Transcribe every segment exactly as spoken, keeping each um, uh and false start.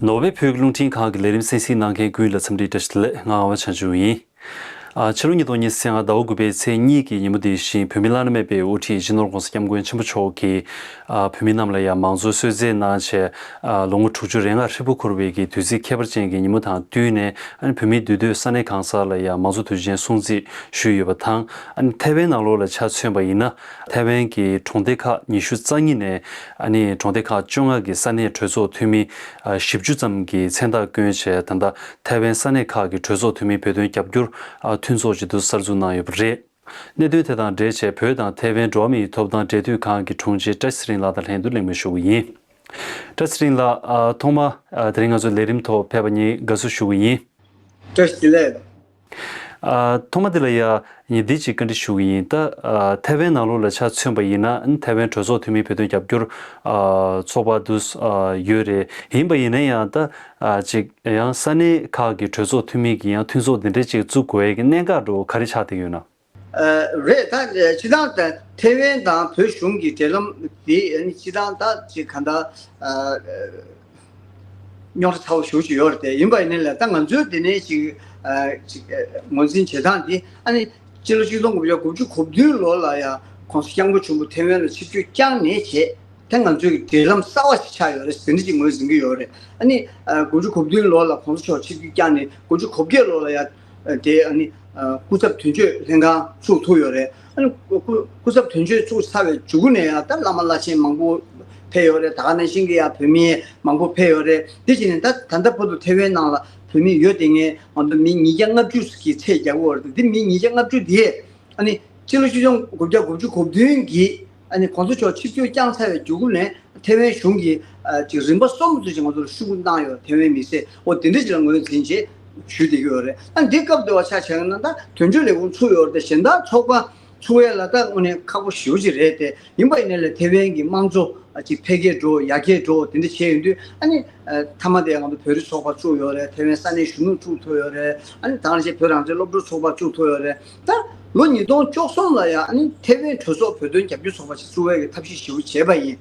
ནོར་ཝེ་བོད་ཀྱི་རླུང་འཕྲིན་ཁང་གི་ལས་རིམ་གསན་གཟིགས་གནང་མཁན་ཀུན་ལ་འཚམས་འདྲི་བཀྲ་ཤིས་བདེ་ལེགས། ང་ཨ་བ་བྱང་ཆུབ་ཡིན། ཨ། ཕྱི་ལོ་ཉིས་སྟོང་ཉི་ཤུ་རྩ་ལྔ་ཟླ་བ་དགུ་པའི་ཚེས་གཉིས་ཀྱི་ཉིན་མོ་འདི་བཞིན་བོད་མི་བླ་ན་མེད་པའི་དབུ་ཁྲིད་སྤྱི་ནོར་༸གོང་ས་༸སྐྱབས་མགོན་ཆེན་པོ་མཆོག་གིས། ཨ། བོད་མི་རྣམས་ལ་ཡང་མང་གཙོ་གསོལ་སྩལ་གནང་བྱས། ཨ། ལོ་ངོ་དྲུག་ཅུ་རེ་ལྔ་ཧྲིལ་པོ་འཁོར་བའི་གི་དུས་ཚིགས་ཁྱད་པར་ཅན་གྱི་ཉིན་མོ་དང་བསྟུན་ནས། ཨ་ནི་བོད་མིའི་འདུས་སྡོད་ས་གནས་གང་ས་ལ་ཡང་མང་གཙོ་དུས་ཆེན་སྲུང་བརྩི་ཞུས་ཡོད་པ་དང་། ཨ་ནི་ཐའེ་ཝན་ནང་ལོགས་ལ་ཆ་མཚོན་པ་ཡིན་ན། ཐའེ་ཝན་གྱི་གྲོང་སྡེ་ཁག་ཉི་ཤུ་རྩ་གཉིས་ནས། ཨ་ནི་གྲོང་སྡེ་ཁག་བཅོ་ལྔ་གི་ས་གནས་གྲོས་ཚོགས་འཐུས་མི། ཨ། བཞི་བཅུ་ཙམ་གྱིས་མཚན་རྟགས་བསྐྱོན་བྱས། ད་ལྟ་ཐའེ་ཝན་ས་གནས་ཁག་གི་གྲོས་ཚོགས་འཐུས་མི་བོད་དོན་རྒྱབ་སྐྱོར། ཨ། མཐུན་ཚོགས་ཅིག་ཏུ་གསར་འཛུགས་གནང་ཡོད་པ་རེད། གནད་དོན་དེ་དང་འབྲེལ་བྱས་བོད་དང་ཐའེ་ཝན་འགྲོ་བ་མིའི་ཐོབ་ཐང་འབྲེལ་མཐུད་ཁང་གི་དྲུང་ཆེ་བཀྲ་ཤིས་ཚེ་རིང་ལགས་དང་ལྷན་དུ་གླེང་མོལ་ཞུ་གི་ཡིན། བཀྲ་ཤིས་ཚེ་རིང་ལགས། ཨ། ཐོག་མར། ཨ། དེ་རིང་ང་ཚོའི་ལས་རིམ་ཐོག་ཕེབས་པ་ཉིད་དགའ་བསུ་ཞུ་གི་ཡིན། བཀྲ་ཤིས་བདེ་ལེགས། ཨ། ཐོག་མ་དེ་ལ་ཡ་ངས་འདི་གཅིག་བཀའ་འདྲི་ཞུ་གི་ཡིན། ད། ཨ། ཐའེ་ཝན་ནང་ལོགས་ལ་ཆ་མཚོན་པ་ཡིན་ན། ཨ་ནི་ཐའེ་ཝན་གྲོས་ཚོགས་འཐུས་མི་བོད་དོན་རྒྱབ་སྐྱོར། ཨ། ཚོགས་པ་དུ། ཨ། ཡོད་རེད། ཡིན་པ་ཡིན་ན་ཡང་ད། ཨ། ཅིག་ཡང་ས་གནས་ཁག་གི་གྲོས་ཚོགས་འཐུས་མི་གི་ཡང་མཐུན་ཚོགས་འདི་འདྲ་ཅིག་བཙུགས་དགོས་ཡ་གི་གནད་འགག་འདྲ་བོ་ག་རེ་ཆགས་བསྡད་ཡོད་ན། ཨ། རེད། ད་སྤྱིར་བཏང་ད་ཐའེ་ཝན་དང་བོད་གཞུང་གི་འབྲེལ་ལམ་དེ་ཨ་ནི་སྤྱིར་བཏང་ད་ཅིག་ག་འདྲ། ཨ། རྙོག་དྲ་ཚ་བོ་ཞེ་པོ་ཅིག་ཡོད་རེད་དེ། ཡིན་པ་ཡིན་ནའི་ལ་ད་ང་ཚོའི་འདི་ནས་ཅིག་ཨ། ཅིག་ཨ། ངོས་འཛིན་བྱེད་སྟངས་འདི་ཨ་ནི་སྤྱི་ལོ་ཆིག་སྟོང་དགུ་བརྒྱ་དགུ་བཅུ་གོ་བདུན་ལོ་ལ་ཡང་༸གོང་ས་༸སྐྱབས་མགོན་ཆེན་པོ་ཐའེ་ཝན་ལ་ཆིབས་བསྒྱུར་བསྐྱངས་ནས་བྱས། ད་ང་ཚོའི་འབྲེལ་ལམ་གསར་བ་ཞིག་ཆགས་ཡོད་རེད་ཟེར་འདྲ་ཅིག་ངོས་འཛིན་གྱི་ཡོད་རེད། ཨ་ནི་ཨ། དགུ་བཅུ་གོ་བདུན་ལོ་ལ་༸གོང་ས་མཆོག་ཆིབས་བསྒྱུར་བསྐྱངས་ནས་དགུ་བཅུ་གོ་བརྒྱད་ལོ་ལ་ཡང་དེ་ཨ་ནི་ཨ། སྐུ་ཚབ་དོན་གཅོད་ལྷན་ཁང་ཚུགས་ཐུབ་ཡོད་རེད། ཨ་ནི་སྐུ་སྐུ་ཚབ་དོན་གཅོད་ཚུགས་ཚར་བའི་མཇུག་ནས་ཡང་ད་བླ་མ་བླ་ཆེན་མང་པོ་ཕེབས་ཡོད་རེད། ད་ག་ནང་བཞིན་གྱི་ཡང་བོད་མི་མང་པོ་ཕེབས་ཡོད་རེད། དེ་བྱས་ནས་ད་ད་ལྟ་བར་དུ་ཐའེ་ཝན་ནང་ལ་བོད་མི་ཡོད་དེ་ངས་ང་ཚོ་མི་ཉིས་བརྒྱ་ལྔ་བཅུ་གི་ཚད་རྒྱག་གི་ཡོད་རེད། དེ་མི་ཉིས་བརྒྱ་ལྔ་བཅུ་དེ། ཨ་ནི་སྤྱི་ལོ་ཆིག་སྟོང་དགུ་བརྒྱ་དགུ་བཅུ་གོ་བདུན་གྱི་ཨ་ནི་༸གོང་ས་མཆོག་ཆིབས་བསྒྱུར་བསྐྱངས་ཚར་བའི་མཇུག་ནས་ཐའེ་ཝན་གཞུང་གིས་ཨ་ཅིག་རིམ་པ་གསུམ་དུ་ཅིག་ང་ཚོར་ཤུགས་གནང་ཡོད། ཐའེ་ཝན་མི་སེར་འོ་དེ་འདྲ་ཅིག་ལ་ངོས་འཛིན་བྱས་ཞུས་བསྡད་ཀྱི་ཡོད་རེད། ཨ་འདི་སྐབས་དེ་བ་ཆ་བཞག་ན་ད་དོན་གཅོད་ལས་ཁུངས་ཚུགས་ཡོད་རེད་དེ། གཞན་དག་ཚོགས་པ་ཚུགས་ཡས་ལ་ད་དངོས་གནས་ཁག་པོ་ཞེ་པོ་ཅིག་རེད་དེ། ཡིན་པ་ཡིན་ནའི་ལ་ཐའེ་ཝན་གྱི་དམངས་གཙོ་ཅིག་འཕེལ་རྒྱས་འགྲོ་ཡར་རྒྱས་འགྲོ་དེ་འདྲ་བྱས་ཡོང་དུས་ཨ་ནི་ཨ་མཐའ་མ་དེ་ང་ཚོ་བོད་རིགས་ཚོགས་པ་བཙུགས་ཡོད་རེད། ཐའེ་ཝན་ས་གནས་གཞོན་ནུ་བཙུགས་ཐུབ་ཡོད་རེད། ཨ་ནི་ད་ག་ནང་བཞིན་བོད་རང་བཙན་སློབ་ཕྲུག་ཚོགས་པ་བཙུགས་ཐུབ་ཡོད་རེད། ད་ལོ་ཉིས་སྟོང་བཅུ་གསུམ་ལ་ཡང་ཨ་ནི་ཐའེ་ཝན་གྲོས་ཚོགས་བོད་དོན་རྒྱབ་སྐྱོར་ཚོགས་པ་ཞིག་བཙུགས་པའི་གི་ཐབས་ཤེས་ཞེ་པོ་བྱས་པ་ཡིན།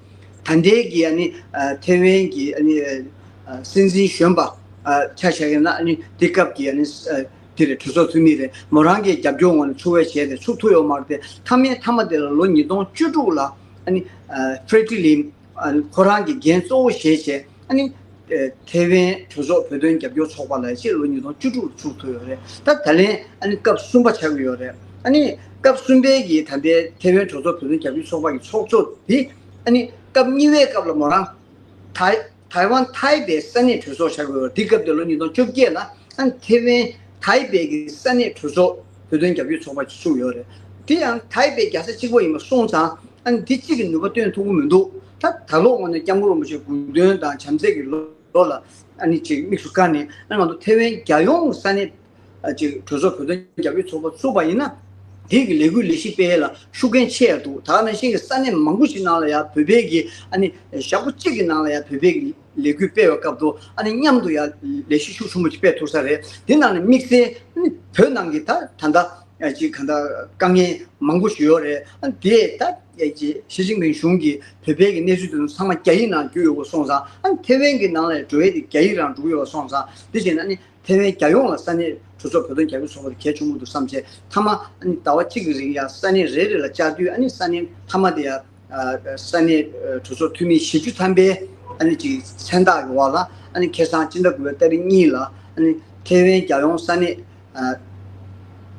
ད་ལྟའི་གི་ཨ་ནི་ཨ་ཐའེ་ཝན་གྱི་ཨ་ནི་ཨ་སྲིད་འཛིན་གཞོན་པ་ཨ་ཆ་བཞག་ཡིན་ན་ཨ་ནི་དེ་སྐབས་ཀྱི་ཨ་ནི་ཨ་དེ་རེད། གྲོས་ཚོགས་འཐུས་མི་རེད། མོ་རང་གི་རྒྱབ་སྐྱོར་ངོས་ནས་ཚུགས་པ་བྱས་ཏེ་ཚུགས་ཐུབ་ཡོད་མ་རེད་དེ། མཐའ་མའི་མཐའ་མ་དེ་ལ་ལོ་ཉིས་སྟོང་བཅུ་དྲུག་ལ་ཨ་ནི་ཨ་ཧྥེ་ཏི་ལིམ་ཨ་ནི་ཁོ་རང་གི་འགན་གཙོ་བོ་བཞེས་བྱས། ཨ་ནི་ཨ་ཐའེ་ཝན་གྲོས་ཚོགས་བོད་དོན་རྒྱབ་སྐྱོར་ཚོགས་པ་ལ་ཅིག་ལོ་ཉིས་སྟོང་བཅུ་དྲུག་ལ་ཚུགས་ཐུབ་ཡོད་རེད། ད་ད་ལན་ཨ་ནི་སྐབས་གསུམ་པ་ཆགས་ཀྱི་ཡོད་རེད། ཨ་ནི་སྐབས་གསུམ་པའི་གི་ད་ལྟའི་ཐའེ་ཝན་གྲོས་ཚོགས་བོད་དོན་རྒྱབ་སྐྱོར་ཚོགས་པ་གི་ཚོགས་གཙོ་དེ་ཨ་ནི་སྐབས་གཉིས་པའི་སྐབས་ལ་མོ་རང་ཐའེ་ཐའེ་ཝན་ཐའེ་པེ་ས་གནས་གྲོས་ཚོགས་ཆགས་ཀྱི་ཡོད་རེད། དེ་སྐབས་དེ་ལོ་ཉིས་སྟོང་བཅོ་བརྒྱད་ལ་ཨ་ནི་ཐའེ་ཝན་ཐའེ་པེ་གི་ས་གནས་གྲོས་ཚོགས་བོད་དོན་རྒྱབ་སྐྱོར་ཚོགས་པ་ཞིག་བཙུགས་ཡོད་རེད། དེ་ཡང་ཐའེ་པེ་རྒྱལ་ས་གཅིག་པོ་ཡིན་པ་སོང་ཙང་། ཨ་ནི་དེ་གཅིག་གི་ནུས་པ་བཏོན་ཐུབ་ཀྱི་མི་འདུག་ད་ད་ལོ་དངོས་གནས་སྐྱབས་མགོན་རིན་པོ་ཆེ་དགུང་སྟོན་དང་བྱམས་བརྩེ་གི་ལོ་ལོ་ལ་ཨ་ནི་ཅིག་དམིགས་སུ་བཀར་ནས་ཨ་ང་ཚོ་ཐའེ་ཝན་རྒྱལ་ཡོངས་ས་གནས་ཨ་ཅིག་གྲོས་ཚོགས་བོད་དོན་རྒྱབ་སྐྱོར་ཚོགས་པ་བཙུགས་པ་ཡིན་ན། དེ་གི་ལས་འགུལ་ལས་གཞི་སྤེལ་ཡས་ལ་ཤུགས་རྐྱེན་ཆེ་ཡ་འདུག་ད་ག་ནང་བཞིན་གྱི་ས་གནས་མང་པོ་ཞིག་ནང་ལ་ཡང་བོད་པའི་གི་ཨ་ནི་ཞག་པོ་གཅིག་གི་ནང་ལ་ཡང་བོད་པའི་གི་ལས་འགུལ་སྤེལ་བའི་སྐབས་དུ་ཨ་ནི་མཉམ་དུ་ཡང་ལས་གཞི་ཤུགས་ཆེན་པོ་ཅིག་སྤེལ་ཐུབ་ས་རེད། དེ་ནང་ནས་དམིགས་བསལ་ཨ་ནི་བོད་ནང་གི་ད་ད་ལྟ་ཨ་ཅིག་ག་ད་དཀའ་ངལ་མང་པོ་ཞིག་ཡོད་རེད། ཨ་ནི་དེ་ད་ཨ་ཅིག་ཞི་ཅིན་ཕིང་གཞུང་གིས་བོད་པའི་གི་གནས་ཚུལ་དེ་ཚོ་ཚང་མ་རྒྱ་ཡིག་ནང་བསྒྱུར་ཡོད་པ་སོང་ཙང་། ཨ་ནི་ཐའེ་ཝན་གི་ནང་ལ་འགྲོ་ཡས་དེ་རྒྱ་ཡིག་རང་འགྲོ་གི་ཡོད་པ་སོང་ཙང་། དེ་བྱས་ན་ཨ་ནི་ཐའེ་ཝན་རྒྱལ་ཡོངས་ལ་ས་གནས་གྲོས་ཚོགས་བོད་དོན་རྒྱབ་སྐྱོར་ཚོགས་པ་དེ་གལ་ཆེན་པོ་འདུག་བསམ་བྱས། མཐའ་མ་ཨ་ནི་ཟླ་བ་གཅིག་གི་རིང་ཡང་ས་གནས་རེ་རེ་ལ་བཅར་དུས། ཨ་ནི་ས་གནས་མཐའ་མ་དེ་ཡང་ཨ་ས་གནས་ཨ་གྲོས་ཚོགས་འཐུས་མི་བཞི་བཅུ་ཐམ་པའི་ཨ་ནི་ཅིག་མཚན་རྟགས་ཀྱི་འོག་ལ་ཨ་ནི་ཁ་སང་སྤྱི་ཟླ་དགུ་པའི་ཏ་རིག་གཉིས་ལ་ཨ་ནི་ཐའེ་ཝན་རྒྱལ་ཡོངས་ས་གནས་ཨ་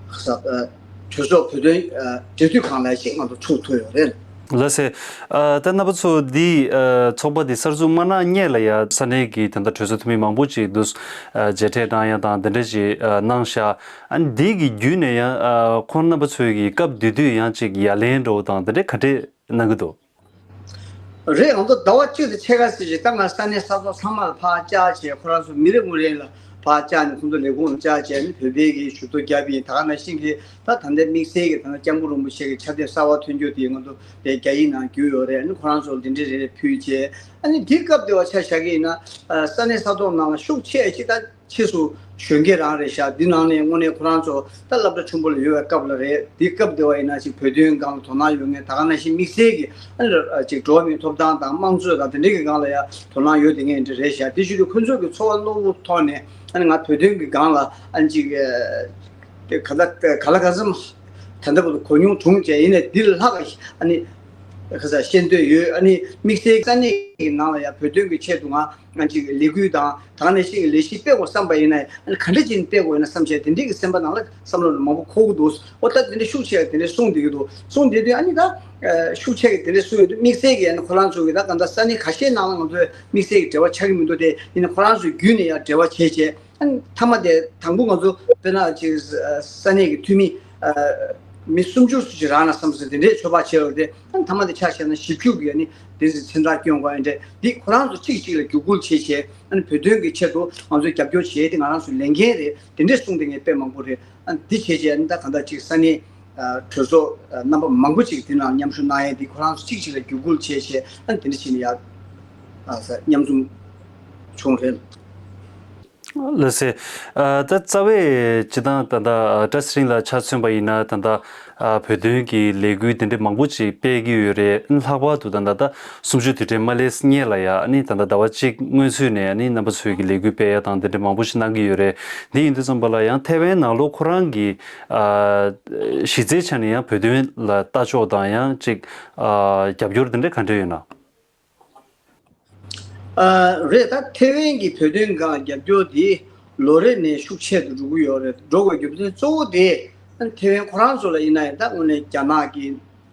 ས་ཨ་གྲོས་ཚོགས་བོད་དོན་ཨ་འབྲེལ་མཐུད་ཁང་ལ་ཞིག་ང་ཚོ་ཚུགས་ཐུབ་ཡོད་རེད། ལགས་སེ། ཨ་ད་རྣམ་པ་ཚོ་འདི་ཨ་ཚོགས་པ་འདི་གསར་འཛུགས་མ་གནང་སྔོན་ལ་ཡང་ས་གནས་ཀྱི་ད་ལྟ་གྲོས་ཚོགས་འཐུས་མི་མང་པོ་ཅིག་འདུག་ཨ་མཇལ་འཕྲད་གནང་ཡ་དང་དེ་འདྲ་ཅིག་ཨ་གནང་ཤག་ཨ་ནི་འདི་གི་བརྒྱུད་ནས་ཡང་ཨ་ཁོང་རྣམ་པ་ཚོའི་གི་སྐབས་དེ་དུས་ཡང་ཅིག་ཡ་ལན་འདྲ་བོ་དང་དེ་འདྲ་ག་འདྲས་གནང་གི་འདུག་རེད། ང་ཚོ་ཟླ་བ་གཅིག་དང་ཕྱེད་ཀ་ཙམ་ཞིག་ད་ང་ས་གནས་ས་ཐོག་ཚང་མ་ལ་ཕར་བཅར་བྱས། ཁོ་རང་ཚོ་མི་རེ་ངོ་རེ་ལ་ཕར་བཅར་ནས་ཁོང་ཚོ་ལས་ཁུངས་ལ་བཅར་བྱས་ནས་བོད་པའི་གི་ཞུ་གཏུག་བརྒྱབ་ཡིན། ད་ག་ནང་བཞིན་གྱི་ད་ད་ལྟའི་དམིགས་བསལ་གྱི་ད་ལྟ་སྐྱབས་མགོན་རིན་པོ་ཆེ་གི་ཕྱག་དེབ་གསར་བ་ཐོན་རྒྱུ་དེ་ང་ཚོ་དེ་རྒྱ་ཡིག་ནང་བསྒྱུར་ཡོད་རེད། ཨ་ནི་ཁོ་རང་ཚོ་ལ་འདི་འདྲ་རེ་རེ་ཕུལ་བྱས། ཨ་ནི་དེའི་སྐབས་དེ་བ་ཆ་བཞག་གི་ཡིན་ན། ཨ་ས་གནས་ས་ཐོག་ནང་ལ་ཤུགས་ཆེ་ཞིག་ད་ ཕྱིས་སུ་གཞོན་སྐྱེས་རང་རེད་ཤག་འདི་ནང་ནས་དངོས་གནས་ཁོ་རང་ཚོ་ད་སློབ་གྲྭ་ཆུང་པོ་ལ་ཡོད་པའི་སྐབས་ལ་རེད། འདི་སྐབས་དེ་བ་ཡིན་ན་ཅིག་བོད་དོན་སྒང་ལ་དོ་སྣང་ཡོད་མཁན། ད་ག་ནང་བཞིན་དམིགས་བསལ་གྱི་ཨ་ནི་ཅིག་འགྲོ་བ་མིའི་ཐོབ་ཐང་དང་དམངས་གཙོ་དང་དེ་འདྲའི་གི་སྒང་ལ་ཡང་དོ་སྣང་ཡོད་དེ་མཁན་འདྲ་རེད་ཤག་དེ་བཞིན་དུ་ཁོ་ཚོ་གི་འཚོ་བ་གནས་སྟངས་ཐོག་ནས་ཨ་ནི་ང་བོད་དོན་གྱི་སྒང་ལ་ཨ་ནི་ཅིག་ག་ལ་ག་ལ་ག་ཙམ་ད་ལྟ་བར་དུ་གོ་མྱོང་བྱུང་བྱས། ཡིན་ནའི་འདི་ལ་ལྷག་ཨ་ནི་ག་ས་ཤེས་འདོད་ཡོད། ཨ་ནི་དམིགས་བསལ་ས་གནས་ཀྱི་ནང་ལ་ཡང་བོད་དོན་གྱི་ཆེད་དུ་ང་ང་ཅིག་ལས་འགུལ་དང་ད་ག་ནང་བཞིན་ལས་གཞི་སྤེལ་དགོས་བསམ་པ་ཡིན་ན་ཨ་ནི་ག་འདྲ་ཅིག་སྤེལ་དགོས་ཡིན་ན་བསམ་བྱས་དེ་འདྲའི་གི་སེམས་པ་ནང་ལ་བསམ་བློ་ལ་མང་པོ་འཁོར་གྱི་འདུག་འོ་ད་དེ་འདྲ་ཤུགས་ཆེ་དེ་འདྲ་གསུངས་བསྡད་ཀྱི་འདུག་གསུངས་བསྡད་དུས་ཨ་ནི་ད་ཤུགས་ཆེ་གི་དེ་འདྲ་གསུངས་ཡོད་དུས་དམིགས་བསལ་གྱི་ཨ་ནི་ཁོ་རང་ཚོ་གི་ད་ག་ད་ས་གནས་ཁ་ཤས་ནང་ལ་ང་ཚོས་དམིགས་བསལ་གྱི་འབྲེལ་བ་ཆགས་ཀྱི་མི་འདུག་དེ་ཡིན་ན་ཁོ་རང་ཚོའི་བརྒྱུད་ནས་ཡང་འབྲེལ་བ་བྱས་བྱས། ཨ་ནི་མཐའ་མ་དེ་དང་པོ་ང་ཚོ་དཔེར་ན་ཅིག་ས་གནས་ཀྱི་འཐུས་མི་མི་སུམ་ཅུ་སུ་ཞིག་རག་ན་བསམ་སོང་། དེ་འདྲའི་ཚོད་དཔག་བྱས་པ་རེད། ཨ་ནི་མཐའ་མ་དེ་ཆ་བཞག་ན་བཞི་བཅུ་གི་ཨ་ནི་དེ་ཚོ་མཚན་རྟགས་སྐྱོན་དགོས་ཨ་འདྲ་འདི་ཁོ་རང་ཚོ་གཅིག་གཅིག་ལ་བརྒྱུད་སྐུལ་བྱས་བྱས། ཨ་ནི་བོད་དོན་གྱི་ཆེད་དུ་ང་ཚོས་རྒྱབ་སྐྱོར་བྱས་ཏེ་ང་རང་ཚོའི་ལས་འགན་རེད། དེ་འདྲས་གསུངས་ཏེ་ངས་དཔེ་མང་པོ་རེད། ཨ་ནི་འདི་བྱས་བྱས་ཨ་ནི་ད་གང་ལྟར་ཅིག་ས་གནས་གྲོས་ཚོགས་རྣམ་པ་མང་པོ་ཅིག་དེ་ནང་མཉམ་ཞུགས་གནང་ཡས་འདི་ཁོ་རང་ཚོ་གཅིག་གཅིག་ལ་བརྒྱུད་སྐུལ་བྱས་བྱས། ཨ་ནི་དེ་འདྲ་བྱས་ནས་ཡར་མཉམ་འཛོམས་བྱུང་རེད། ལགས་སེ། ཨ་ད་རྩ་བའི་སྤྱི་བཏང་ད་ལྟ་བཀྲ་ཚེ་རིང་ལགས་ཆ་མཚོན་པ་ཡིན་ན་ད་ལྟ་ཨ་བོད་དོན་གྱི་ལས་འགུལ་དེ་འདྲ་མང་པོ་ཅིག་སྤེལ་གྱི་ཡོད་རེད། ལྷག་པར་དུ་ད་ལྟ་ད་གསུམ་བཅུའི་དུས་དྲན་མ་སླེབས་སྔོན་ལ་ཡ་ཨ་ནི་ད་ལྟ་ཟླ་བ་གཅིག་སྔོན་ཚུད་ནས་ཨ་ནི་རྣམ་པ་ཚོས་ཀྱི་ལས་འགུལ་སྤེལ་ཡ་དང་དེ་འདྲ་མང་པོ་ཞིག་གནང་གི་ཡོད་རེད། འདི་ཡིན་དུས་ཙམ་པ་ལ་ཡང་ཐེ་ཝན་ནང་ལོགས་ཁོ་རང་གི་ཨ་གཞི་རྩའི་ཆ་ནས་ཡང་བོད་དོན་ལ་ལྟ་ཕྱོགས་དང་ཡང་ཅིག་ཨ་རྒྱབ་སྐྱོར་དེ་འདྲ་ག་འདྲ་ཡོད་ན། ཨ་རེད། ད་ཐེ་ཝན་གྱི་བོད་དོན་སྒང་རྒྱབ་སྐྱོར་འདི་ལོ་རེ་ནས་ཤུགས་ཆེ་རུ་འགྲོ་གི་ཡོད་རེད། འགྲོ་དགོས་རྒྱུ་མཚན་གཙོ་བོ་དེ་ཐེ་ཝན་ཁོ་རང་ཚོ་ལ་ཡིན་ན་ཡང་ད་དངོས་གནས་རྒྱ་ནག་གི་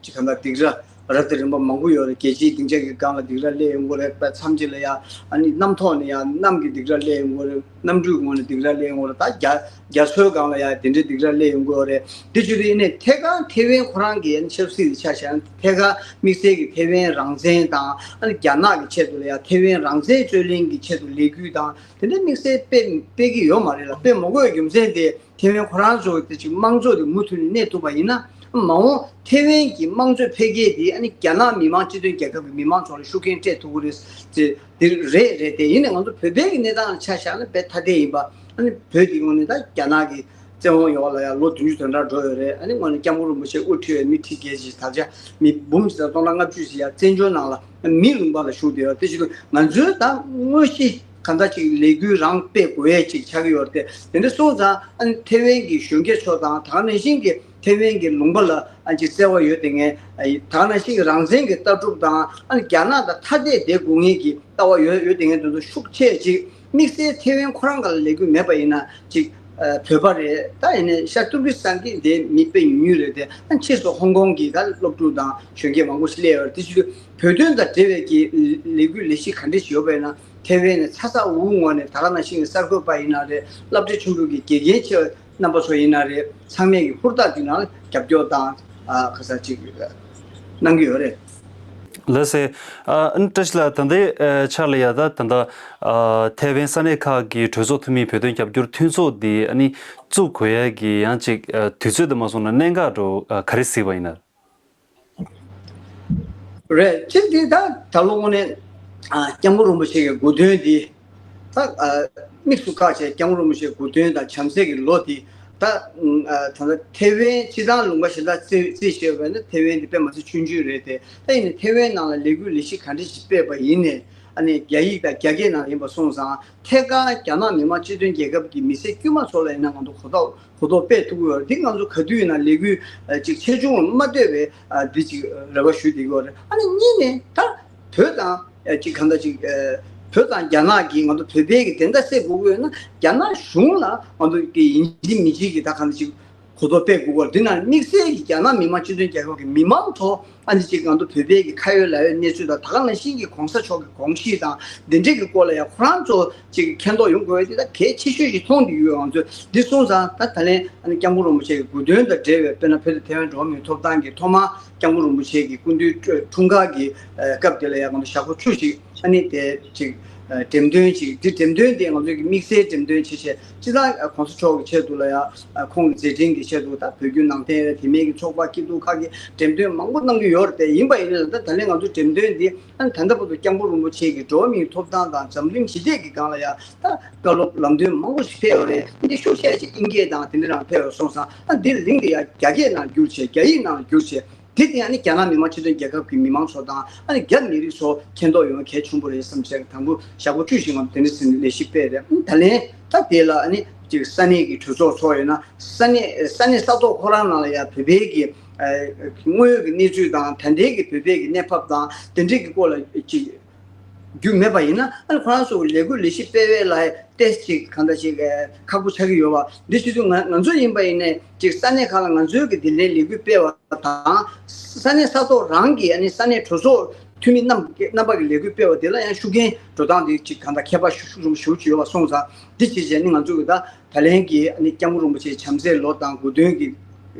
ཅིག་གང་ལྟར་སྡིགས་ར་རབ་དང་རིམ་པ་མང་པོ་ཡོད་རེད། རྒྱལ་སྤྱིའི་སྡིངས་ཆ་གི་སྒང་ལ་སྡིགས་ར་སླེབས་ཡོང་གི་རེད། པ་མཚམས་ཅིག་ལ་ཡང་ཨ་ནི་གནམ་ཐོག་ནས་ཡང་གནམ་གྱི་སྡིགས་ར་སླེབས་ཡོང་གི་རེད། གནམ་གྲུའི་ངོས་ནས་སྡིགས་ར་སླེབས་ཡོང་གི་རེད། ད་རྒྱ་རྒྱ་མཚོའི་སྒང་ལ་ཡང་དེ་འདྲའི་སྡིགས་ར་སླེབས་ཡོང་གི་ཡོད་རེད། དེ་བྱེད་དུས་ཡིན་ནའི་ཐད་ཀར་ཐེ་ཝན་ཁོ་རང་གི་ཆབ་སྲིད་ཆ་བཞག་ན་ཐད་ཀར་དམིགས་བསལ་གྱི་ཐེ་ཝན་རང་བཙན་དང་ཨ་ནི་རྒྱ་ནག་གི་ཆེད་དུ་ལ་ཡང་ཐེ་ཝན་རང་བཙན་རྩོད་ལེན་གྱི་ཆེད་དུ་ལས་འགུལ་དང་དེ་འདྲའི་དམིགས་བསལ་སྤེལ་སྤེལ་གྱི་ཡོད་མ་རེད་ལ། སྤེལ་མ་དགོས་རྒྱུ་མཚན་དེ་ཐེ་ཝན་ཁོ་རང་ཚོ་དེ་ཅིག་དམངས་གཙོ་དེ་མུ་མཐུད་ནས་གནས་ཐུབ་པ་ཡིན་ན་མ་འོངས་ཐེ་ཝན་གྱི་དམངས་གཙོའི་འཕེལ་རྒྱས་དེ་ཨ་ནི་རྒྱ་ནག་མི་དམངས་སྤྱི་མཐུན་རྒྱལ་ཁབ་ཀྱི་མི་དམངས་ཚོ་ལ་ཤུགས་རྐྱེན་སྤྲད་ཐུབ་ཀྱི་རེད་ཅེས་དེ་རེད་རེད། དེ་ཡིན་ནའི་ང་ཚོ་བོད་པའི་གི་གནས་སྟངས་ལ་ཆ་བཞག་ན་དཔེ་ཐ་དད་ཡིན་པ། ཨ་ནི་བོད་ཀྱི་ངོས་ནས་ད་རྒྱ་ནག་གི་བཙན་དབང་ཡོད་ལ་ཡང་ལོ་བདུན་ཅུ་དོན་གྲངས་འགྲོ་ཡོད་རེད། ཨ་ནི་དངོས་གནས་སྐྱབས་མགོན་རིན་པོ་ཆེ་དབུ་ཁྲིད་པའི་མི་ཁྲི་བརྒྱད་ཅིག་ད་ཆ་མི་འབུམ་གཅིག་དང་སྟོང་ཕྲག་ལྔ་བཅུ་ཞིག་ཡང་བཙན་བྱོལ་ནང་ལ་མི་ལུང་པ་ལ་བཞུགས་བསྡད་ཡོད། དེ་བཞིན་དུ་ང་ཚོའི་ད་དངོས་གཞི་གང་ལྟར་ཅིག་ལས་འགུལ་རང་སྤེལ་དགོས་ཡས་ཅིག་ཆགས་ཀྱི་ཡོད་རེད། དེ་འདྲ་སོང་ཙང་ཨ་ནི་ཐེ་ཝན་གྱི་གཞོན་སྐྱེས་ཚོ་དང་ད་ག་ནང་བཞིན་གྱི་ཐེ་ཝན་གྱི་ལུང་པ་ལ་ཨ་ཅིག་བརྩེ་བ་ཡོད་དེ་ངས་ད་ག་ནང་བཞིན་གྱི་རང་བཙན་གྱི་ལྟ་གྲུབ་དང་ཨ་ནི་རྒྱ་ནག་དང་ཐ་དད་བསྡད་དགོས་ངེས་ཀྱི་ལྟ་བ་ཡོད་ཡོད་དེ་ངས་དེ་ཚོ་ཤུགས་ཆེ་ཅིག་དམིགས་བསལ་ཐེ་ཝན་ཁོ་རང་ག་ལ་ལས་འགུལ་མེད་པ་ཡིན་ན་ཅིག་ཨ་བོད་པ་རེད། ད་ཡིན་ནའི་ཤར་ཏུར་ཀི་སི་ཐན་གྱི་འདི་མི་དཔེ་ཉུང་ཉུང་རེད་དེ། ཨ་ཕྱིས་སུ་ཧོང་ཀོང་གི་ད་སློབ་ཕྲུག་དང་གཞོན་སྐྱེས་མང་པོ་ཞིག་སླེབས་ཡོད་རེད། དེ་ཕྱིར་བོད་དོན་དང་འབྲེལ་བའི་གི་ལས་འགུལ་ལས་གཞི་ག་འདྲ་ཞིག་ཡོད་པ་ཡིན་ན་ཐེ་ཝན་ནས་ཚ་ཚ་འུར་འུར་ངང་ནས་ད་ག་ནང་བཞིན་གྱི་གསར་འགོད་པ་ཡིན་ན་རེད། སློབ་གྲྭ་ཆེན་པོའི་གི་དགེ་རྒན་ཆེ་བ་རྣམ་པ་ཚོ་ཡིན་ན་རེད། ཚང་མས་ཀྱི་ཧུར་ཐག་གི་ནང་རྒྱབ་སྐྱོར་དང་ཨ་ག་ས་ཅིག་གནང་གི་ཡོད་རེད། ལགས་སེ། ཨ་ཨ་ནི་བཀྲ་ཤིས་ལགས་ད་ལྟའི་ཨ་ཆ་ལ་ཡ་ད་ད་ལྟ་ཨ་ཐེ་ཝན་ས་གནས་ཁག་གི་གྲོས་ཚོགས་འཐུས་མིའི་བོད་དོན་རྒྱབ་སྐྱོར་མཐུན་ཚོགས་འདི་ཨ་ནི་བཙུགས་དགོས་ཡ་གི་ཡང་ཅིག་ཨ་དུས་ཚོད་དུ་མ་སོང་ན་གནད་འགག་འགྲོ་ཨ་ག་རེ་གཟིགས་པ་ཡིན་ན། རེད། སྤྱིར་འདི་ད་ད་ལོ་དངོས་གནས་ཨ་སྐྱབས་མགོན་རིན་པོ་ཆེ་གི་དགུང་སྟོན་འདི་ད་ཨ་དམིགས་སུ་བཀར་བྱས་སྐྱབས་མགོན་རིན་པོ་ཆེའི་དགུང་སྟོན་དང་བྱམས་བརྩེ་གི་ལོ་འདི་ད་ཨ་ད་ལྟ་ཐེ་ཝན་སྤྱིར་བཏང་ལུང་པ་གཞན་དག་རྩིས་རྩིས་བྱས་པ་ཡིན་ན་ཐེ་ཝན་འདི་དཔེ་མ་ཚད་ཆུང་ཆུང་རེད་དེ། ད་ཡིན་ནའི་ཐེ་ཝན་ནང་ལ་ལས་འགུལ་ལས་གཞི་ག་འདྲ་ཞིག་སྤེལ་བ་ཡིན་ནའི་ཨ་ནི་རྒྱ་ཡིག་དང་རྒྱ་སྐད་ནང་ཡིན་པ་སོང་ཙང་ཐད་ཀར་རྒྱ་ནག་མི་དམངས་སྤྱི་མཐུན་རྒྱལ་ཁབ་ཀྱི་མི་སེར་དཀྱུས་མ་ཚོ་ལ་ཡིན་ན་ང་ཚོ་གོ་རྟོགས་གོ་རྟོགས་སྤེལ་ཐུབ་ཀྱི་ཡོད་རེད། འདི་ང་ཚོ་ག་དུས་ཡིན་ན་ལས་འགུལ་ཅིག་ཆེ་ཆུང་མ་ལྟོས་པའི་འདི་ཅིག་རེ་བ་ཞུ་བསྡད་ཀྱི་ཡོད་རེད། ཨ་ནི་གཉིས་ནས་ད་བོད་དང་ཅིག་གང་ལྟར་ཅིག་བོད་དང་རྒྱ་ནག་གི་ང་ཚོ་བོད་པའི་གི་བདེན་མཐའ་གསལ་དགོས་ཀྱི་ཡོད་ན་རྒྱ་ནག་གཞུང་ལ་ང་ཚོ་གི་ཡིན་གཅིག་མིན་གཅིག་གི་ད་གང་ལྟར་ཅིག་གོ་རྟོགས་སྤེལ་དགོས་ཀྱི་ཡོད་རེད། འདི་ནང་དམིགས་བསལ་གྱི་རྒྱ་ནག་མི་དམངས་སྤྱི་མཐུན་རྒྱལ་ཁབ་ཀྱི་མི་མང་ཚོ་ཨ་ནི་ཅིག་ང་ཚོ་བོད་པའི་གི་ཁ་ཡོད་ལག་ཡོད་གནས་ཚུལ་དང་ད་ག་ནང་བཞིན་གྱི་གོང་ས་མཆོག་གི་དགོངས་གཞི་དང་འདི་འདྲའི་གི་སྐོར་ལ་ཡང་ཁོ་རང་ཚོ་ཅིག་མཁྱེན་རྟོགས་ཡོང་དགོས་པ་དེ་ད་གལ་ཆེ་ཤོས་ཤིག་མཐོང་བསྡད་ཡོད། ང་ཚོས་འདི་སོང་ཙང་ད་ད་ལན་ཨ་ནི་སྐྱབས་མགོན་རིན་པོ་ཆེ་གི་དགུང་སྟོན་དང་འབྲེལ་བའི་དཔེར་ན་བོད་དང་ཐེ་ཝན་འགྲོ་བ་མིའི་ཐོབ་ཐང་གི་ཐོག་མར་སྐྱབས་མགོན་རིན་པོ་ཆེ་གི་སྐུ་མདུན་འཁྲུངས་སྐར་གྱི་སྐབས་དེ་ལ་ཡང་ང་ཚོ་ཞག་པོ་བཅུ་ཞིག་ ཨ་ནི་དེ་ཅིག་འགྲེམས་སྟོན་ཅིག་འདི་འགྲེམས་སྟོན་དེ་ང་ཚོས་ཀྱི་དམིགས་བསལ་འགྲེམས་སྟོན་ཅིག་བྱས་ཅི་ལྟར་གོང་ས་མཆོག་གི་ཆེད་དུ་ལ་ཡ་ཁོང་གི་མཛད་འཕྲིན་གྱི་ཆེད་དུ་ད་བོད་བརྒྱུད་ནང་བསྟན་དེ་མིན་གྱི་ཚོགས་པ་སྐྱིད་སྡུག་ཁག་གི་འགྲེམས་སྟོན་མང་པོ་གནང་གི་ཡོད་རེད་དེ། ཡིན་པ་ཡིན་ན་ད་ད་ལན་ང་ཚོ་འགྲེམས་སྟོན་འདི་ཨ་ནི་ད་ལྟ་བར་དུ་སྐྱབས་མགོན་རིན་པོ་ཆེ་གི་འགྲོ་བ་མིའི་ཐོབ་ཐང་དང་འཛམ་གླིང་ཞི་བདེ་གི་སྒང་ལ་ཡ་ད་བཀའ་སློབ་ལམ་སྟོན་མང་པོ་ཞིག་ཕེབས་ཡོད་རེད། འདི་ཤུགས་ཆེ་ཞིག་དབྱིན་སྐད་དང་དེ་འདྲ་རང་ཕེབས་ཡོད་སོང་ཙང་ཨ་འདི་ལིང་དེ་ཡ་རྒྱ་སྐད་ནང་བསྒྱུར་བྱས་རྒྱ་ཡིག་ནང་བསྒྱུར་བྱས། དེ་དེ་ཨ་ནི་རྒྱ་ནག་མི་དམངས་སྤྱི་མཐུན་རྒྱལ་ཁབ་ཀྱི་མི་མང་ཚོ་དང་ཨ་ནི་རྒྱ་མི་རིགས་ཚོ་མཁྱེན་རྟོགས་ཡོང་བ་གལ་ཆེན་པོ་རེད་བསམ་བྱས། དང་པོ་ཞག་པོ་བཅུ་ཞིག་ངམ་དེ་འདྲ་ཟིན་ལས་གཞི་སྤེལ་རེད། ཨ་ནི་ད་ལན་ད་དེ་ལ་ཨ་ནི་ཅིག་ས་གནས་ཀྱི་གྲོས་ཚོགས་ཚོགས་ཡོད་ན་ས་གནས་ས་གནས་ས་ཐོག་ཁོ་རང་ནང་ལ་ཡ་བོད་པའི་གི་དངོས་ཡོད་ཀྱི་གནས་ཚུལ་དང་ད་ལྟའི་གི་བོད་པའི་གི་གནས་བབ་དང་དེ་འདྲའི་གི་སྐོར་ལ་ཅིག་རྒྱུ་མེད་པ་ཡིན་ན་ཨ་ནི་ཁོ་རང་ཚོ་ལས་འགུལ་ལས་གཞི་སྤེལ་བའི་ལ་ཏེས་ཅིག་གང་འདྲ་ཞིག་ཁག་པོ་ཆགས་ཀྱི་ཡོད་པ་འདི་བྱེད་དུས་ང་ང་ཚོ་ཡིན་པ་ཡིན་ནའི་ཅིག་ས་གནས་ཁག་ལ་ང་ཚོའི་གི་དེ་འདྲའི་ལས་འགུལ་སྤེལ་བ་དང་ས་གནས་ས་ཐོག་རང་གི་ཨ་ནི་ས་གནས་གྲོས་ཚོགས་འཐུས་མི་རྣམ་རྣམ་པ་གི་ལས་འགུལ་སྤེལ་བ་དེ་ལ་ཡང་ཤུགས་རྐྱེན་འགྲོ་སྟངས་དེ་ཅིག་གང་འདྲ་ཁྱད་པར་ཤུགས་ཤུགས་ཆེན་པོ་ཞིག་ཡོད་པ་སོང་ཙང་འདི་བྱེད་བྱས་ནི་ང་ཚོ་གི་ད། ད་ལན་གྱི་ཨ་ནི་སྐྱབས་མགོན་རིན་པོ་ཆེའི་བྱམས་བརྩེའི་ལོ་དང་དགུང་སྟོན་གྱི་